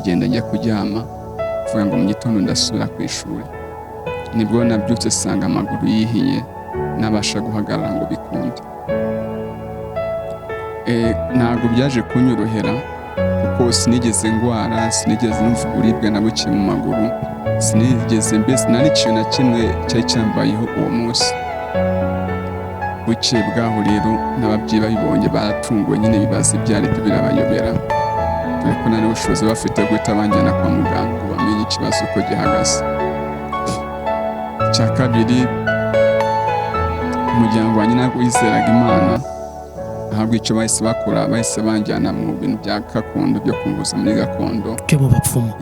Ndagenda njya kuryama, mvuga ngo mu gitondo ndasubira ku ishuri. Nibwo nabyutse sanga amaguru yihiye, nabasha guhagarara ngo bikunde. Ntabwo byaje kunyorohera kuko sinigeze ndwara, sinigeze numva uburibwe na buke mu maguru, sinigeze mbese nta n'ikintu na kimwe cyari cyambayeho uwo munsi. Bukeye bwaho rero n'ababyeyi babibonye baratunguwe nyine, bibaza ibyo ari byo birabayobera, dore ko nta n'ubushobozi bafite bwo guhita banjyana kwa muganga ngo bamenye ikibazo uko gihagaze. Icya kabiri, umuryango wanjye ntabwo wizeraga Imana, ahubwo icyo bahise bakora bahise banjyana mu bintu bya gakondo byo kumvuza muri gakondo byo mu bapfumu.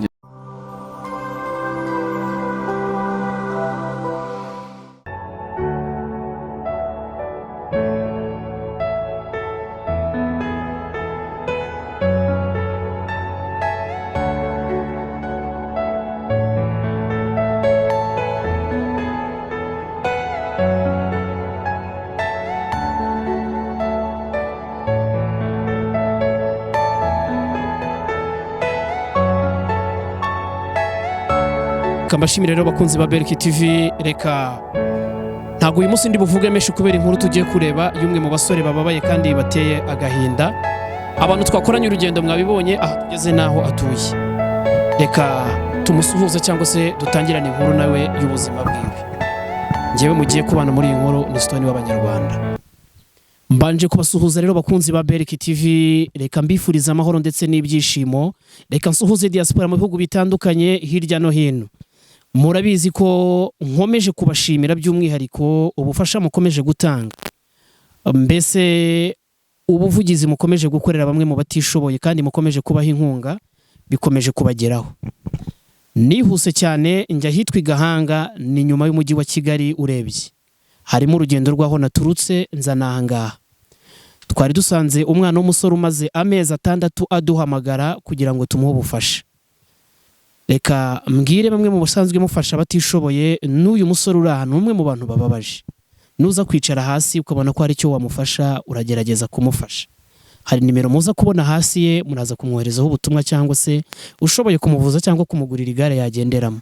Reka mbashimire rero bakunzi ba Beriki TV. Reka ntabwo uyu munsi ndi buvuge menshi kubera inkuru tugiye kureba y'umwe mu basore bababaye kandi bateye agahinda. Abantu twakoranye urugendo mwabibonye aho tugeze n'aho atuye. Reka tumusuhuze cyangwa se dutangirane inkuru nawe y'ubuzima bwiwe. Njyewe mugiye kubana muri iyi nkuru ni Stone w'Abanyarwanda. Mbanje kubasuhuza rero bakunzi ba Beriki TV, reka mbifuriza amahoro ndetse n'ibyishimo. Reka nsuhuze diaspora mu bihugu bitandukanye hirya no hino. Murabizi ko nkomeje kubashimira by'umwihariko ubufasha mukomeje gutanga, mbese ubuvugizi mukomeje gukorera bamwe mu batishoboye kandi mukomeje kubaha inkunga, bikomeje kubageraho. Nihuse cyane njya ahitwa i Gahanga, ni nyuma y'umujyi wa Kigali urebye, harimo urugendo rw'aho naturutse nza n'aha ngaha. Twari dusanze umwana w'umusore umaze amezi 6 aduhamagara kugira ngo tumuhe ubufasha. Reka mbwire bamwe mu basanzwe mufasha abatishoboye, n'uyu musore uri aha ni umwe mu bantu bababaje. Nuza kwicara hasi ukabona ko hari icyo wamufasha, uragerageza kumufasha. Hari nimero muza kubona hasi ye, muraza kumwoherezaho ubutumwa cyangwa se ushoboye kumuvuza cyangwa kumugurira igare yagenderamo.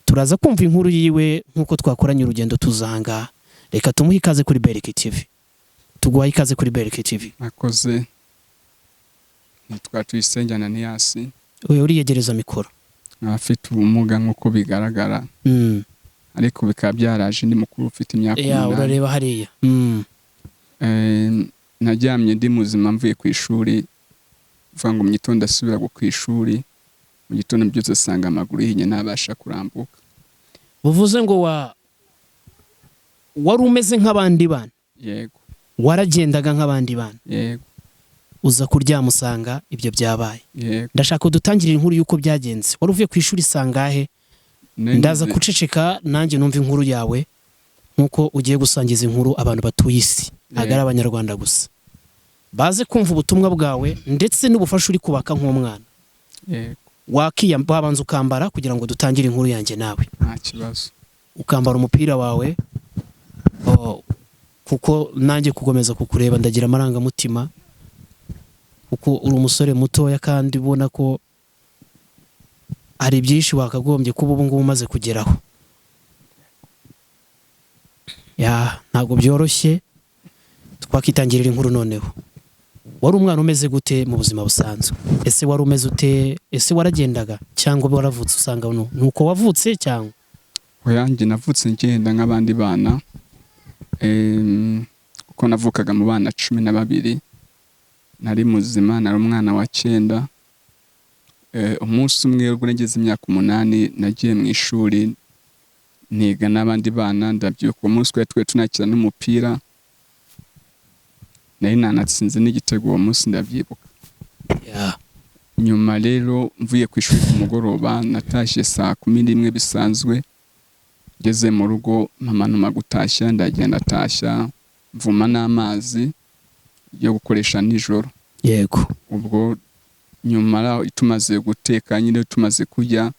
Turaza kumva inkuru yiwe nk'uko twakoranye urugendo tuza aha ngaha. Reka tumuhe ikaze kuri Beriki TV. Tuguhaye ikaze kuri Beriki TV. Nakoze nitwa Tuyisenge Ananias. Oya, uriyegereza mikoro. Afite ubumuga nk'uko bigaragara, ariko bikaba byaraje ndi mukuru ufite imyaka 8. Urareba hariya. Naryamye ndi muzima mvuye ku ishuri, mvuga ngo mu gitondo ndasubira ku ishuri, mu gitondo mbyutse nsanga amaguru yihinye ntabasha kurambuka. Buvuze ngo wari umeze nk'abandi bana. Yego. Waragendaga nk'abandi bana. Yego. Uza kuryama usanga ibyo byabaye. Yego. Ndashaka udutangirire inkuru y'uko byagenze. Wari uvuye ku ishuri sangahe? Ndaza kuceceka nanjye numva inkuru yawe nkuko ugiye gusangiza inkuru abantu batuye isi, ntabwo ari Abanyarwanda gusa. Baze kumva ubutumwa bwawe ndetse n'ubufasha uri kubaka nk'umwana. Yego. Wabanza ukambara kugira ngo dutangire inkuru yanjye nawe. Nta kibazo. Ukambara umupira wawe, kuko nanjye kugomeza kukureba ndagira amarangamutima, kuko uri umusore mutoya kandi ubona ko hari byinshi wakagombye kuba ubu ngubu umaze kugeraho. Ya, ntabwo byoroshye. Twakitangirira inkuru noneho. Wari umwana umeze gute mu buzima busanzwe? Ese wari umeze ute? Ese waragendaga cyangwa waravutse usanga nuko wavutse cyangwa? Oya, njye navutse ngenda nk'abandi bana. Kuko navukaga mu bana 12, nari muzima, nari umwana wa 9. Umunsi umwe ubwo nageze imyaka 8 nagiye mu ishuri niga n'abandi bana. Ndabyibuka uwo munsi twari tunakina n'umupira, nari nanatsinze n'igitego uwo munsi ndabyibuka. Nyuma rero mvuye ku ishuri ku mugoroba natashye saa 11 bisanzwe, ngeze mu rugo mama ntuma gutashya, ndagenda atashya mvuma n'amazi yo gukoresha nijoro. Yego. Ubwo nyuma tumaze guteka nyine tumaze kurya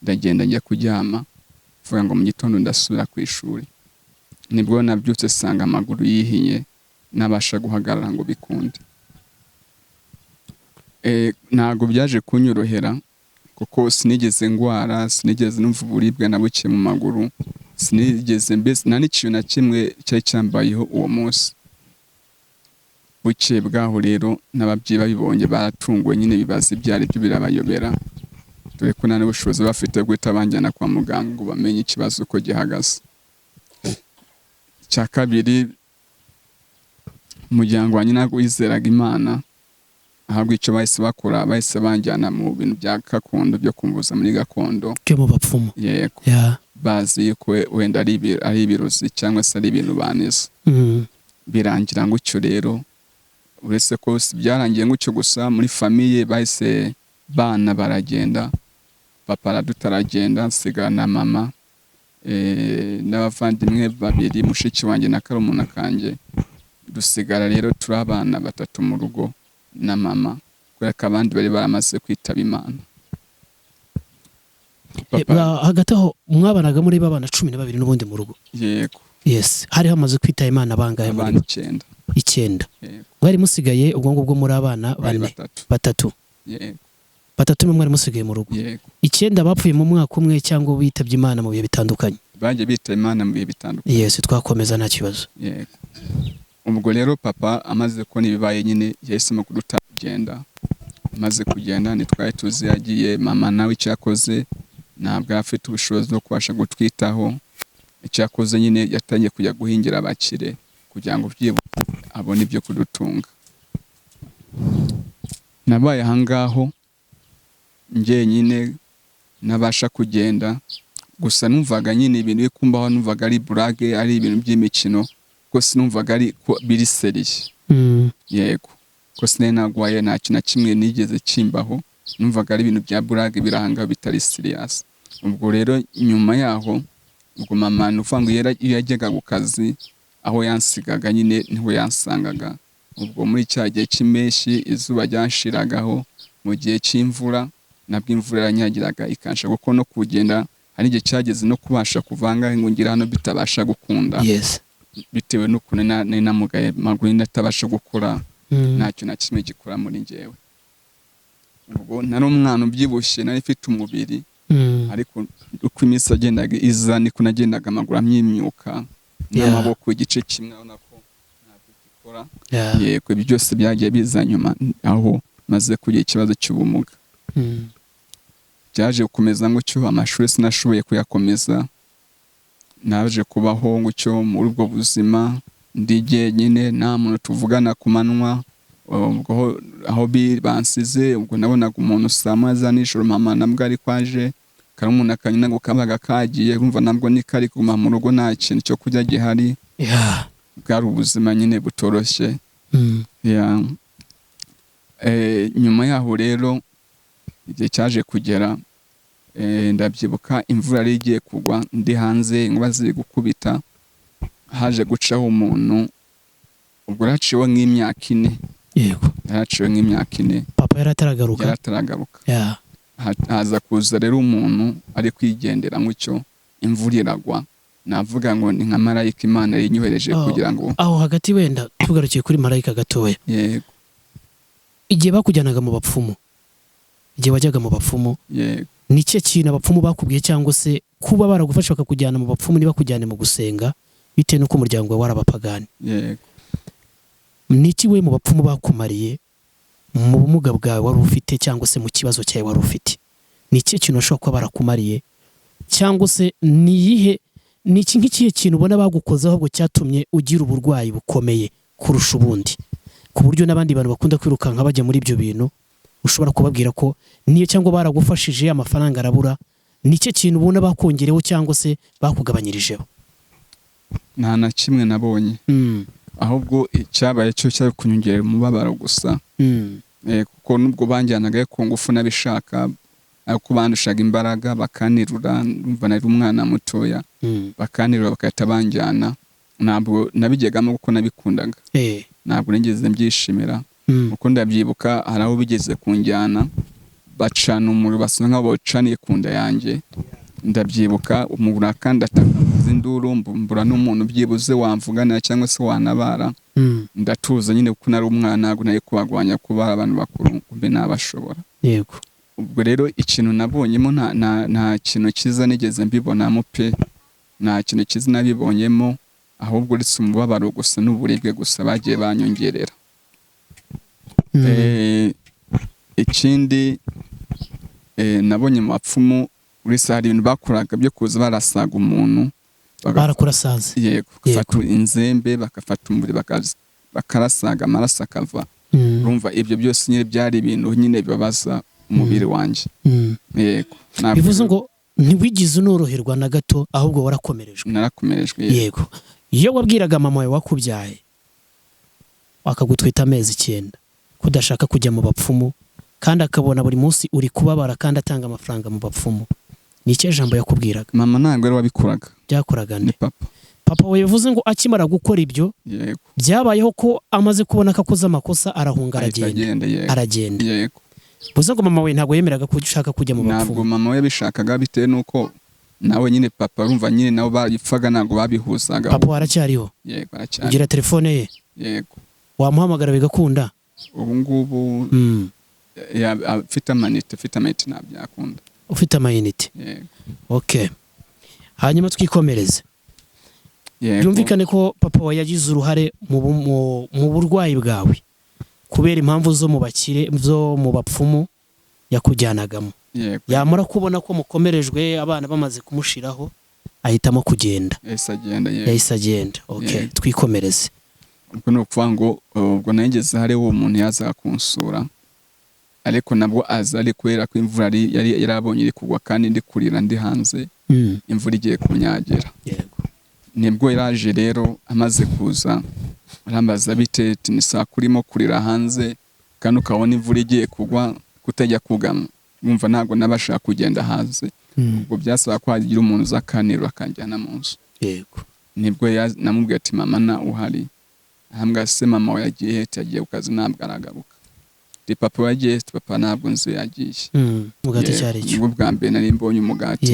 ndagenda njya kuryama, mvuga ngo mu gitondo ndasubira ku ishuri. Nibwo nabyutse sanga amaguru yihiye nabasha guhagarara ngo bikunde. Ntabwo byaje kunyorohera Kuko sinigeze ngwara, sinigeze numva uburibwe na buke mu maguru, sinigeze mbese nta n'ikintu na kimwe cyari cyambayeho uwo munsi. Bukeye bwaho rero n'ababyeyi babibonye baratunguwe nyine, bibaza ibyo ari byo birabayobera, dore ko nta n'ubushobozi bafite bwo guhita banjyana kwa muganga ngo bamenye ikibazo uko gihagaze. Icya kabiri, umuryango wanjye ntabwo wizeraga Imana, ahubwo icyo bahise bakora, bahise banjyana mu bintu bya gakondo, byo kumvuza muri gakondo. Byo mu bapfumu. Yego. Bazi yuko wenda ari ibirozi cyangwa se ari ibintu banize. Birangira gutyo rero, uretse ko si byarangiye gutyo gusa, muri famille bahise bana baragenda, papa araduta aragenda, nsigara na mama n'abavandimwe babiri, mushiki wanjye na karumuna kanjye. Dusigara rero turi abana batatu mu rugo na mama, kubera ko abandi bari baramaze kwitaba Imana. Papa. Hagati aho mwabanaga muri babana 12 n'ubundi mu rugo? Yego. Yes, hari hamaze kwitaba Imana bangahe muri Abana bo? 9. 9. Yego. Mwari musigaye ubwo ngubwo muri abana Bari bane? Batatu. Batatu. Yego. Batatu nimwe mwari musigaye mu rugo? Yego. 9 bapfuye mu mwaka umwe cyangwa bitabye Imana mu bihe bitandukanye? Bagiye bitaba Imana mu bihe bitandukanye. Yes, twakomeza nta kibazo. Yego. Ubwo rero papa amaze kubona ibibaye nyine, yahisemo kuduta kugenda. Amaze kugenda ntitwari tuzi yagiye. Mama nawe icyo yakoze, ntabwo yari afite ubushobozi bwo kubasha gutwitaho. Icyo yakoze nyine, yatangiye kujya guhingira abakire kugira ngo byibuze abone ibyo kudutunga. Nabaye ahangaho njyenyine, nabasha kugenda gusa. Numvaga nyine ibintu biri kumbaho, numvaga ari blague, ari ibintu by'imikino, kuko sinumvaga ari ko biri sérieux. Yego, ko sinari nagwaye, nta kintu na kimwe nigeze kimbaho, numvaga ari ibintu bya blague biranga bitari serious. Ubwo rero nyuma yaho, ubwo mama ni ukuvuga ngo iyo yajyaga ku kazi, aho yansigaga nyine niho yansangaga. Ubwo muri cya gihe cy'impeshyi izuba ryanshiragaho, mu gihe cy'imvura nabwo imvura yaranyagiraga ikansha, kuko no kugenda hari igihe cyageze no kubasha kuvanga ngo ngire hano bitabasha gukunda, bitewe n'ukuntu nari namugaye amaguru nyine atabasha gukora. Nta kintu na kimwe gikora muri njyewe. Ubwo nari umwana ubyibushye, nari mfite umubiri, ariko uko iminsi yagendaga iza niko nagendaga amaguru amyimyuka n'amaboko igice kimwe urabona ko ntabwo gikora. Yego, ibyo byose byagiye biza nyuma aho maze kugira ikibazo cy'ubumuga. Byaje gukomeza gutyo, amashuri sinashoboye kuyakomeza. Naje kubaho gutyo muri ubwo buzima ndi jyenyine, nta muntu tuvugana ku manywa. Ubwo aho bansize, ubwo nabonaga umuntu saa moya za nijoro, mama nabwo ariko aje, karumuna kanjye nabwo kabaga kagiye, urumva nabwo ni kari kuguma mu rugo, nta kintu cyo kurya gihari. Bwari ubuzima nyine butoroshye. Yeah. Nyuma yaho rero igihe cyaje kugera, ndabyibuka imvura yari igiye kugwa, ndi hanze, inkuba ziri gukubita, haje gucaho umuntu. Ubwo yaraciweho nk'imyaka 4. Yaraciwe nk'imyaka 4. Papa yari ataragaruka? Yari ataragaruka. Haza kuza rero umuntu ari kwigendera gutyo, imvura iragwa, navuga ngo ni nka marayika Imana yinyohereje Oh. kugira ngo Aho hagati wenda tugarukiye kuri marayika gatoya. Yego. Igihe bakujyanaga mu bapfumu, igihe wajyaga mu bapfumu, Yego. ni ikihe kintu abapfumu bakubwiye, cyangwa se kuba baragufasha bakakujyana mu bapfumu ntibakujyane mu gusenga bitewe n'uko umuryango wawe wari abapagani? Yego. Ni iki we mu bapfumu bakumariye mu bumuga bwawe wari ufite, cyangwa se mu kibazo cyawe wari ufite? Ni ikihe kintu bashobora kuba barakumariye, cyangwa se ni iyihe, ni iki, nk'ikihe kintu ubona bagukozeho ahubwo cyatumye ugira uburwayi bukomeye kurusha ubundi, ku buryo n'abandi bantu bakunda kwirukanka bajya muri ibyo bintu ushobora kubabwira ko niyo, cyangwa baragufashije amafaranga arabura, ni ikihe kintu ubona bakongereho cyangwa se bakugabanyirijeho? Nta na kimwe nabonye. Ahubwo icyabaye cyo cyari kunyongerera umubabaro gusa. Kuko nubwo banjyanaga ku ngufu nabishaka, ariko bandushaga imbaraga bakanirura, ndumva nari umwana mutoya, bakanirura bagahita banjyana. Ntabwo nabigegamo kuko nabikundaga. Ntabwo nigeze mbyishimira. Kuko ndabyibuka hari aho bigeze kunjyana, bacana umuriro, basa nkaho bawucaniye ku nda yanjye. Ndabyibuka umuriro ndataka induru, mbura n'umuntu byibuze wamvuganira cyangwa se wanabara. Ndatuza nyine kuko nari umwana, ntabwo nari kubagwanya kuba abantu bakuru mbe nabashobora. Yego. Ubwo rero ikintu nabonyemo, nta kintu cyiza nigeze mbibonamo pe, nta kintu cyiza nabibonyemo, ahubwo uretse umubabaro gusa n'uburibwe gusa bagiye banyongerera. Ikindi nabonye mu bapfumu, uretse hari ibintu bakoraga byo kuza barasaga umuntu Barakurasaze? Yego, bagafata inzembe, bagafata umubiri, bakarasaga amaraso akava. Urumva ibyo byose nyine byari ibintu nyine bibabaza umubiri wanjye. Yego. Ntabwo Bivuze ngo ntiwigize unoroherwa na gato, ahubwo warakomerejwe. Narakomerejwe, yego. Yego. Iyo wabwiraga mama wawe wakubyaye, akagutwita amezi 9, ko udashaka kujya mu bapfumu, kandi akabona buri munsi uri kubabara kandi atanga amafaranga mu bapfumu, ni ikihe jambo yakubwiraga? Mama ntabwo ari wabikoraga. Byakoraga Ni nde? papa. Papa wawe. Bivuze ngo akimara gukora ibyo, Yego. byabayeho ko amaze kubona ko akoze amakosa arahunga, Ahita aragenda? agenda, yego. Aragenda. Yego. Bivuze ngo mama we ntabwo yemeraga ko ushaka kujya mu Ntabwo bapfumu? mama we yabishakaga, bitewe n'uko nawe nyine papa, urumva nyine nabo baripfaga, ntabwo babihuzaga. Papa we aracyariho? Yego, aracyari. Ugira telefone ye? Yego. Wamuhamagara bigakunda? Ubu ngubu afite amayinite ntabwo byakunda. Ufite amayinite? Yego. Okay, hanyuma twikomereze. Yego. Byumvikane ko papa wawe yagize uruhare mu burwayi bwawe kubera impamvu zo mu bakire, zo mu bapfumu yakujyanagamo. Yego. Yamara kubona ko mukomerejwe, abana bamaze kumushiraho, ahitamo kugenda. Yahise agenda, yego. Yahise agenda, okay. Yego. Twikomereze. Ubwo ni ukuvuga ngo ubwo nageze hari uwo muntu yazaga kunsura, ariko nabwo aza ari kubera ko imvura yari yarabonye iri kugwa kandi ndi kurira ndi hanze, imvura igiye kunyagira. Nibwo yaraje rero. Amaze kuza arambaza: "Bite?" Ni saa kurimo kurira hanze kandi ukabona imvura igiye kugwa, kutajya kugama? Wumva ntabwo nabasha kugenda hanze. Ubwo byasaba ko hagira umuntu uza akanterura akanjyana mu nzu. Nibwo namubwiye ati: "Mama na uhari?" Ahambwa: "Se mama we yagiye he?" "Yagiye ku kazi, ntabwo aragaruka." Ati: "Papa yagiye he?" "Papa ntabwo nzi yagiye." Umugati Yego, cyari cyo? Nibwo bwa mbere nari mbonye umugati.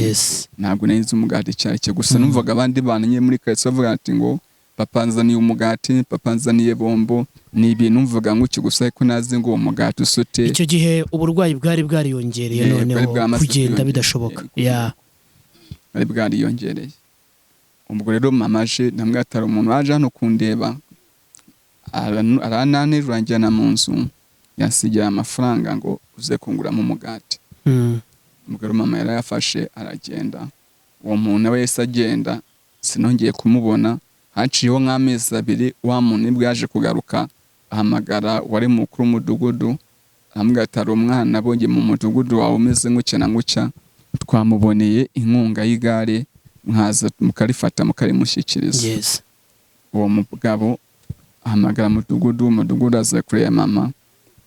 Ntabwo nari nzi umugati icyo ari cyo gusa. Numvaga abandi bana nyine muri karitsiye bavuga ati ngo: "Papa nzaniye umugati, papa nzaniye bombo." Ni ibintu numvaga nguki gusa, ariko nazi ngo uwo mugati usute. Icyo gihe uburwayi bwari bwariyongereye? Yego, Noneho bwari bwamaze kugenda kwiyongera. bidashoboka? Yego. Ya. Bwari bwariyongereye. Ubwo rero mama aje, ndamubwira ati: "Hari umuntu waje hano kundeba, arananterura anjyana mu nzu, yansigira amafaranga ngo uze kunguramo umugati." Ubwo rero mama yarayafashe aragenda. Uwo muntu nawe yahise agenda, sinongeye kumubona. Haciyeho nk'amezi 2, wa muntu nibwo yaje kugaruka, ahamagara uwari mukuru w'umudugudu, aramubwira ati: "Hari umwana abonye mu mudugudu wawe umeze gutya na gutya, twamuboneye inkunga y'igare, mwaza mukarifata mukarimushyikiriza." Uwo mugabo ahamagara mudugudu, umudugudu aza kureba mama.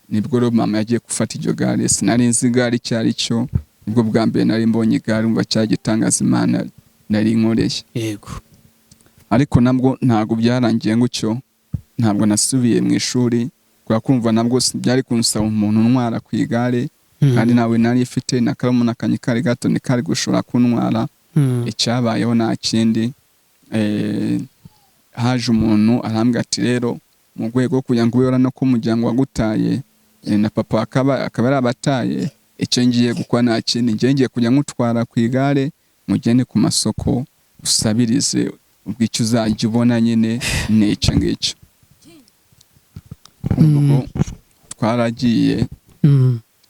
Nibwo rero mama yagiye gufata iryo gare. Sinari nzi igare icyo ari cyo, nibwo bwa mbere nari mbonye igare. Umva, cyagitangaza Imana nari nkoreye. Ariko nabwo ntabwo byarangiye gutyo. Ntabwo nasubiye mu ishuri, kubera kumva nabwo byari kunsaba umuntu untwara ku igare, kandi nawe nari ifite na karumuna kanjye kari gato, ntikari gushobora kuntwara. Icyabayeho nta kindi, haje umuntu arambwira ati: "Rero mu rwego rwo kugira ngo ube no ko umuryango wagutaye, na papa akaba yarabataye, icyo ngiye gukora nta kindi, ngiye kujya nkutwara ku igare, mugende ku masoko usabirize, ubwo icyo uzajya ubona nyine ni icyo ngicyo." Ubwo twaragiye.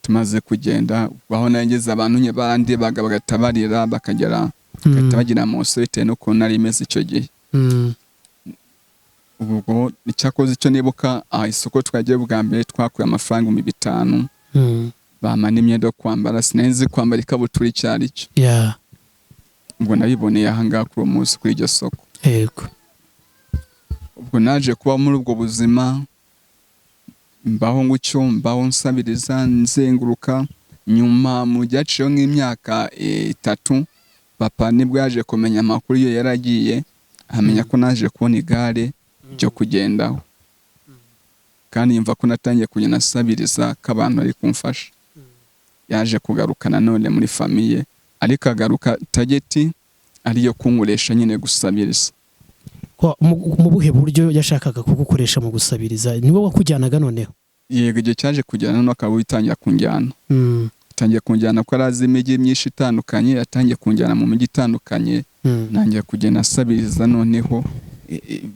Tumaze kugenda, aho nageze abantu nye barandebaga bagahita barira, bakagera bagahita bagira munsi bitewe n'ukuntu nari meze icyo gihe. Ubwo icyakoze icyo nibuka, aha isoko twagiye bwa mbere twakuye amafaranga 5000, bampa n'imyenda yo kwambara. Sinari nzi kwambara ikabutura icyo ari cyo. Ubwo nabiboneye aha ngaha kuri uwo munsi kuri iryo soko. Ubwo naje kuba muri ubwo buzima, mbaho gutyo, mbaho nsabiriza, nzenguruka. Nyuma mu byaciyeho nk'imyaka 3, papa nibwo yaje kumenya amakuru iyo yaragiye, amenya ko naje kubona igare ryo kugendaho, kandi yumva ko natangiye kugenda asabiriza, ko abantu bari kumfasha. Yaje kugaruka nanone muri famille, ariko agaruka target ariyo kunkoresha nyine gusabiriza. Mu buhe buryo yashakaga kugukoresha mu gusabiriza? Niwe wakujyanaga noneho? Yego, igihe cyaje kugera noneho akaba witangira kunjyana. Atangiye kunjyana ko arazi imijyi myinshi itandukanye, atangiye kunjyana mu mijyi itandukanye. Nangiye kugenda asabiriza, noneho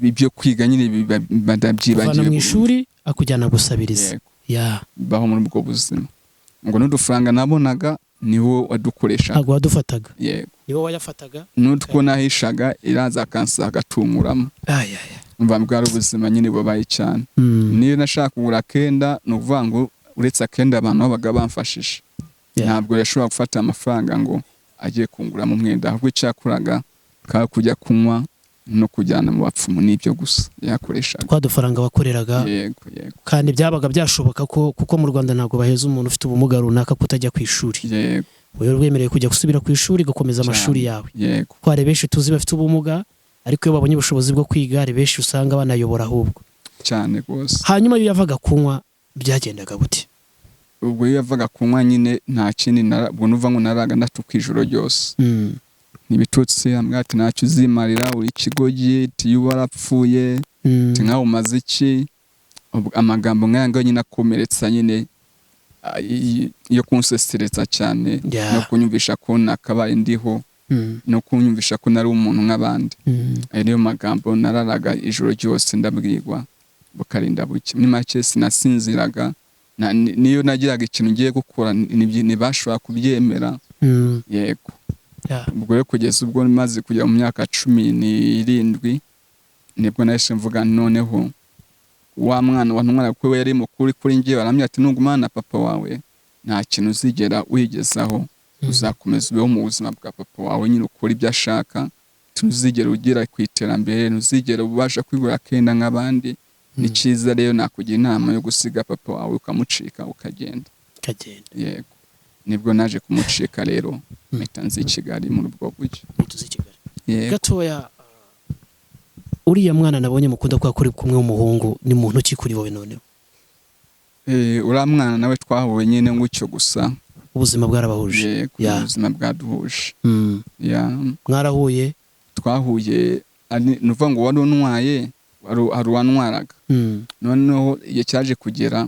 ibyo kwiga nyine Kuvana ndabyibagiwe mu ishuri akujyana gusabiriza. Yego. Ya. Baho muri ubwo buzima ngo n'udufaranga nabonaga niwo wadukoreshaga. Ntabwo wadufataga? Yego. Niwo wayafataga? N'utwo nahishaga iraza akansa agatumuramo. Ay, ay, ay. Umva, bwari ubuzima nyine bubaye cyane. Niyo nashaka kugura akenda, ni ukuvuga ngo uretse akenda abantu babaga bamfashije, ntabwo yashobora gufata amafaranga ngo agiye kunguramo umwenda, ahubwo icyo yakoraga kaba kujya kunywa no kujyana mu bapfumu, n'ibyo gusa yakoreshaga. Twa dufaranga wakoreraga? Yego. Kandi byabaga byashoboka ko, kuko mu Rwanda ntabwo baheza umuntu ufite ubumuga runaka kutajya ku ishuri, Yego. wowe wemerewe kujya gusubira ku ishuri ugakomeza amashuri yawe? Yego. Kuko hari benshi tuzi bafite ubumuga, ariko iyo babonye ubushobozi bwo kwiga, hari benshi usanga banayobora ahubwo. Cyane rwose. Hanyuma iyo yavaga kunywa byagendaga gute? Ubwo iyo yavaga kunywa nyine nta kindi ubwo nuva ngo naraga ndatuka ijoro ryose. N'ibitutsi, ambwira ati: "Ntacyo uzimarira, uri ikigoryi," ati: "Iyo warapfuye," ati: "Nkawe umaze iki?" Ubwo amagambo nk'aya ngayo nyine akomeretsa nyine, yo kunsesereza cyane no kunyumvisha ko nakabaye ndiho, no kunyumvisha ko nari umuntu nk'abandi. Ayo niyo magambo nararaga ijoro ryose ndabwirwa, bukarinda buke. Muri make sinasinziraga, niyo nagiraga ikintu ngiye gukora ntibashobora kubyemera. Yego. Ubwo rero kugeza ubwo maze kugera mu myaka 17, nibwo nahise mvuga noneho wa mwana wantwara, kuko we yari mukuru kuri njye, arambwira ati: "Nugumana na papa wawe nta kintu uzigera wigezaho, uzakomeza ubeho mu buzima bwa papa wawe nyine, ukora ibyo ashaka, ntuzigera ugera ku iterambere, ntuzigera ubasha kwigura akenda nk'abandi. Ni cyiza rero nakugira inama yo gusiga papa wawe ukamucika ukagenda." Kagenda. Yego, nibwo naje kumucika rero, mpita nza i Kigali muri ubwo buryo. Uhita uza i Kigali? Yego. Gatoya, uriya mwana nabonye mukunda kuba kuri kumwe w'umuhungu ni muntu ki kuri wowe noneho? Uriya mwana nawe twahuye nyine gutyo gusa. Ubuzima bwarabahuje? Yego. Ubuzima bwaduhuje. Ya. Mwarahuye? Twahuye ni ukuvuga ngo wari untwaye, hari uwantwaraga. Noneho igihe cyaje kugera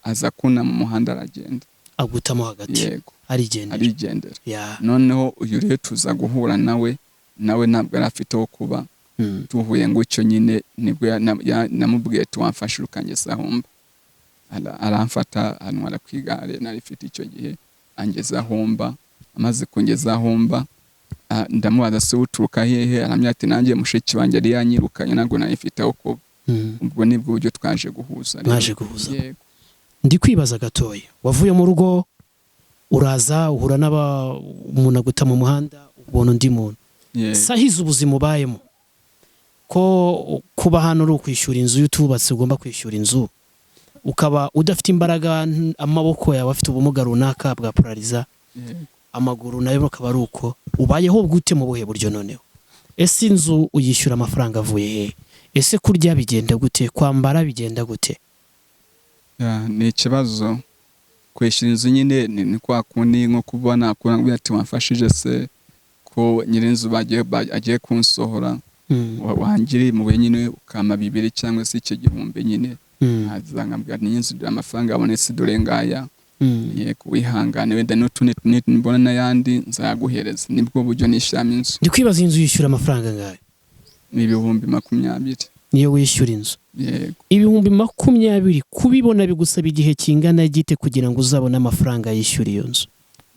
aza kuna mu muhanda aragenda. Agutamo hagati? Yego. Arigendera? Arigendera. Noneho uyu rero tuza guhura nawe, nawe ntabwo yari afite aho kuba. Tuhuye gutyo nyine, nibwo namubwiye ati: "Wamfashe ukangeza aho mba." Aramfata antwara ku igare nari mfite icyo gihe, angeza aho mba. Amaze kungeza aho mba, ndamubaza: "Se uturuka hehe?" Arambwira ati: "Nanjye mushiki wanjye yari yanyirukanye, ntabwo nari mfite aho kuba." Ubwo nibwo buryo twaje guhuza rero. Mwaje guhuza. Yego. Ndi kwibaza gatoya, wavuye mu rugo uraza uhura n'aba umuntu aguta mu muhanda, ubona undi muntu. Yego. Sahize ubuzima ubayemo, ko kuba hano uri ukwishyura inzu, iyo utubatse ugomba kwishyura inzu, ukaba udafite imbaraga, amaboko yawe afite ubumuga runaka bwa paralysé, Yego. amaguru nayo akaba ari uko, ubayeho gute, mu buhe buryo noneho? Ese inzu uyishyura amafaranga avuye hehe? Ese kurya bigenda gute? Kwambara bigenda gute? Ya, ni ikibazo kwishyura inzu nyine, ni kwa kundi nko kuba nakubwira ati: "Wamfashije se ko nyir'inzu agiye kunsohora, wangiriye impuhwe nyine ukampa bibiri cyangwa se icyo gihumbi nyine." Nkaza nkabwira nti: "Nyir'inzu, dore amafaranga yabonetse, dore ngaya." Yego, wihangane, wenda n'utundi mbona n'ayandi nzayaguhereza. Nibwo buryo nishyuramo inzu. Ndi kwibaza, inzu yishyura amafaranga angahe? Ni 20,000. Niyo wishyura inzu? Yego. 20,000 kubibona bigusaba igihe kingana gite kugira ngo uzabone amafaranga yishyura iyo nzu?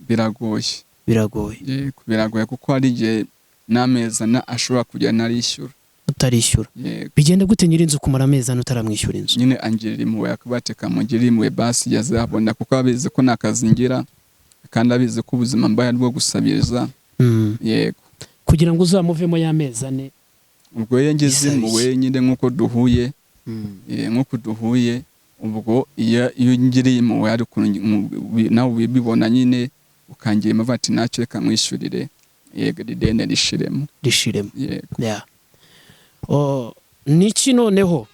Biragoye. Biragoye? Yego, biragoye, kuko hari igihe n'amezi ane ashobora kujya narishyura. Utarishyura? Yego. Bigenda gute nyir'inzu kumara amezi 4 utaramwishyura inzu? Nyine angirira impuhwe, akavuga ati: "Kamugirire impuhwe basi yazabona," kuko abizi ko nta kazi ngira kandi abizi ko ubuzima mbaye ari bwo gusabiriza. Yego. Kugira ngo uzamuvemo y'amezi 4? Ubwo iyo ngize Bisaba impuhwe iki? nyine nk'uko duhuye, ubwo iyo ngiriye impuhwe hari ukuntu nawe ubibona nyine, ukangira impuhwe ati: "Ntacyo, reka mwishyurire." Yego, ideni rishiremo. Rishiremo. Yego. Yeah. Oh, niki noneho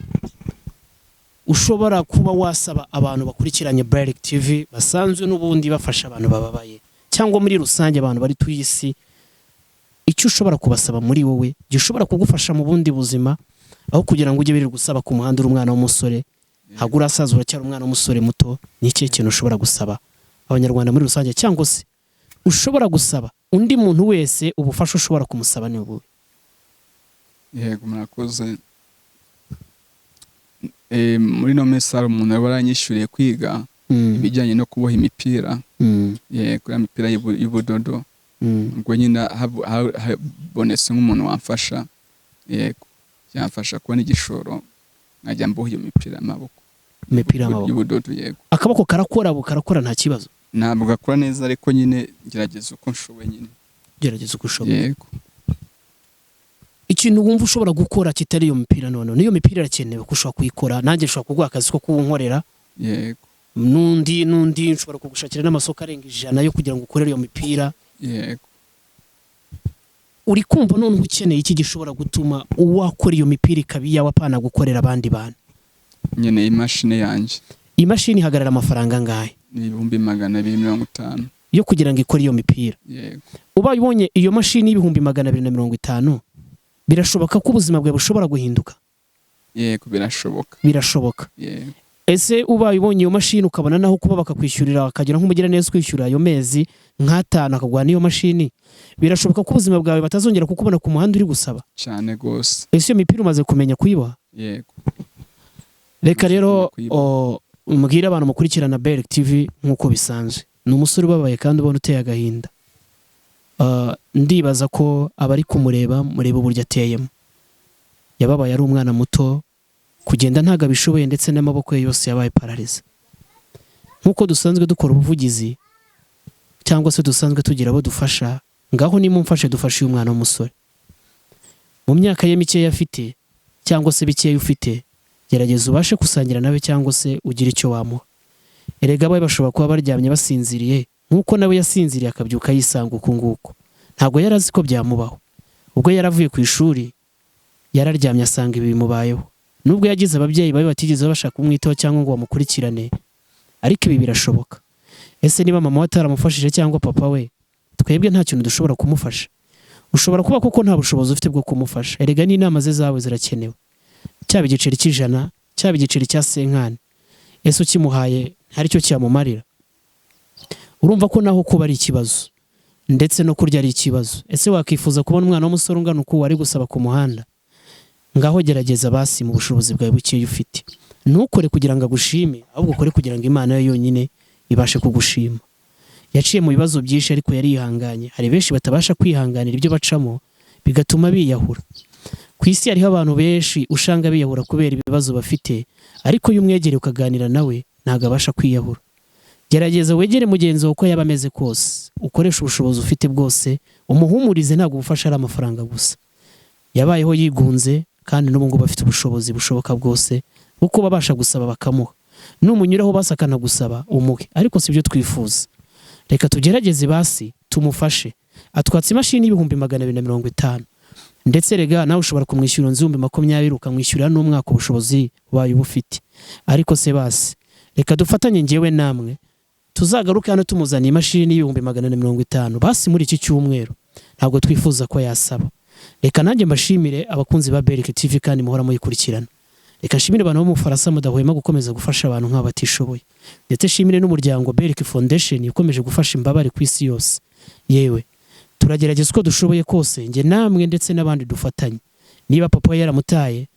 ushobora kuba wasaba abantu bakurikiranye Bright TV, basanzwe n'ubundi bafasha abantu bababaye, cyangwa muri rusange abantu bari tuye isi, icyo ushobora kubasaba muri wowe gishobora kugufasha mu bundi buzima, aho kugira ngo ujye wirirwa usaba ku muhanda uri umwana w'umusore, ntabwo urasaza, uracyari umwana w'umusore muto, ni ikihe kintu ushobora gusaba Abanyarwanda muri rusange, cyangwa se ushobora gusaba undi muntu wese ubufasha ushobora kumusaba ni ubuhe? Yego, murakoze. Muri ino minsi hari umuntu wari waranyishyuriye kwiga ibijyanye no kuboha imipira, yego, ya mipira y'ubudodo. Ubwo nyine habonetse nk'umuntu wamfasha, yego, yamfasha kubona igishoro nkajya mboha iyo mipira y'amaboko. Imipira y'amaboko. Y'ubudodo, yego. Akaboko karakora, karakora nta kibazo? Ntabwo gakora neza, ariko nyine ngerageza uko nshoboye nyine. Gerageza uko ushoboye. Yego. Ikintu wumva ushobora gukora kitari iyo mipira, none niyo mipira irakenewe ko ushobora kuyikora, nanjye nshobora kuguha akazi ko kuwunkorera. Yego. N'undi nshobora kugushakira n'amasoko arenga 100 yo kugira ngo ukorere iyo mipira. Yego. Uri kumva noneho ukeneye iki gishobora gutuma uwakora iyo mipira ikaba iyawe, apana gukorera abandi bantu? Nkeneye imashini yanjye. Imashini ihagarara amafaranga angahe? Ni 250,000. Yo kugira ngo ikore iyo mipira? Yego. Ubaye ubonye iyo mashini y'250,000, birashoboka ko ubuzima bwawe bushobora guhinduka? Yego, birashoboka. Birashoboka. Yego. Ese ubaye ubonye iyo mashini, ukabona naho kuba bakakwishyurira, bakagira nk'umugiraneza ukwishyura ayo mezi nk'atanu akaguha n'iyo mashini, birashoboka ko ubuzima bwawe batazongera kukubona ku muhanda uri gusaba? Cyane rwose. Ese iyo mipira umaze kumenya kuyiboha? Yego. Reka Umaze rero kumenya kuyiboha. Mbwire abantu mukurikirana Berk TV, nk'uko bisanzwe ni umusore ubabaye kandi ubona uteye agahinda. Ndibaza ko abari kumureba mureba uburyo ateyemo. Yababaye ari umwana muto, kugenda ntabwo abishoboye, ndetse n'amaboko ye yose yabaye paralysé. Nk'uko dusanzwe dukora ubuvugizi cyangwa se dusanzwe tugira abo dufasha, ngaho nimumfashe dufashe uyu mwana w'umusore mu myaka ye mikeya afite, cyangwa se bikeya ufite, gerageza ubashe gusangira nawe cyangwa se ugire icyo wamuha. Erega abawe bashobora kuba baryamye basinziriye nk'uko nawe yasinziriye akabyuka yisanga uku nguku. Ntabwo yari azi ko byamubaho. Ubwo yari avuye ku ishuri, yararyamye asanga ibi bimubayeho. Nubwo yagize ababyeyi babi batigeze babasha kumwitaho cyangwa ngo bamukurikirane, ariko ibi birashoboka. Ese niba mama we ataramufashije cyangwa papa we, twebwe nta kintu dushobora kumufasha? Ushobora kuba koko nta bushobozi ufite bwo kumufasha. Erega n'inama ze zawe zirakenewe, cyaba igiceri cy'100, cyaba igiceri cya 50. Ese ukimuhaye hari icyo cyamumarira? Urumva ko naho kuba ari ikibazo, ndetse no kurya ari ikibazo. Ese wakifuza kubona umwana w'umusore ungana uku wari gusaba ku muhanda? Ngaho gerageza basi mu bushobozi bwawe bukeya ufite. Ntukore kugira ngo agushime, ahubwo ukore kugira ngo Imana yo yonyine ibashe kugushima. Yaciye mu bibazo byinshi, ariko yarihanganye. Hari benshi batabasha kwihanganira ibyo bacamo, bigatuma biyahura. Ku isi hariho abantu benshi usanga biyahura kubera ibibazo bafite, ariko iyo umwegereye ukaganira nawe, ntabwo abasha kwiyahura. Gerageza wegere mugenzi wawe uko yaba ameze kose, ukoreshe ubushobozi ufite bwose umuhumurize. Ntabwo ubufasha ari amafaranga gusa. Yabayeho yigunze, kandi n'ubu ngubu afite ubushobozi bushoboka bwose bwo kuba abasha gusaba bakamuha. Numunyuraho basi akanagusaba, umuhe, ariko si byo twifuza. Reka tugerageze basi tumufashe. Atwatse imashini y'250,000, ndetse rega nawe ushobora kumwishyura inzu 20,000, ukamwishyurira n'umwaka, ubushobozi ubaye ubufite. Ariko se basi reka dufatanye ngewe namwe, tuzagaruke hano tumuzaniye imashini y'450,000 basi muri iki cyumweru. Ntabwo twifuza ko yasaba. Reka nanjye mbashimire abakunzi ba Berk TV kandi muhora muyikurikirana. Reka nshimire abantu bo mu Bufaransa mudahwema gukomeza gufasha abantu nk'aba batishoboye, ndetse nshimire n'umuryango Berk Foundation ukomeje gufasha imbabare ku isi yose. Yewe, turagerageza uko dushoboye kose, njye namwe ndetse n'abandi dufatanye. Niba papa we yaramutaye,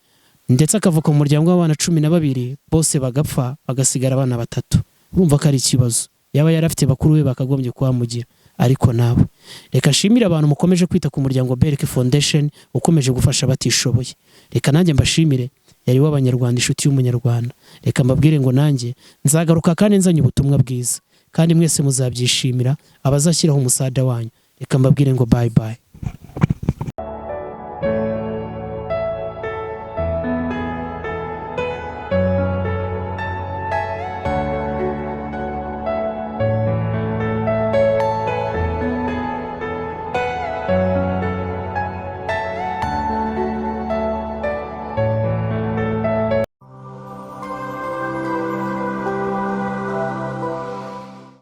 ndetse akavuka mu muryango w'abana 12 bose bagapfa, bagasigara abana batatu, urumva ko ari ikibazo. Yaba yari afite bakuru be bakagombye kuhamugira, ariko nabo. Reka nshimire abantu mukomeje kwita ku muryango Berk Foundation ukomeje gufasha abatishoboye. Reka nanjye mbashimire. Yari w'Abanyarwanda, inshuti y'Umunyarwanda. Reka mbabwire ngo nanjye nzagaruka kandi nzanye ubutumwa bwiza, kandi mwese muzabyishimira abazashyiraho umusada wanyu. Reka mbabwire ngo bye bye.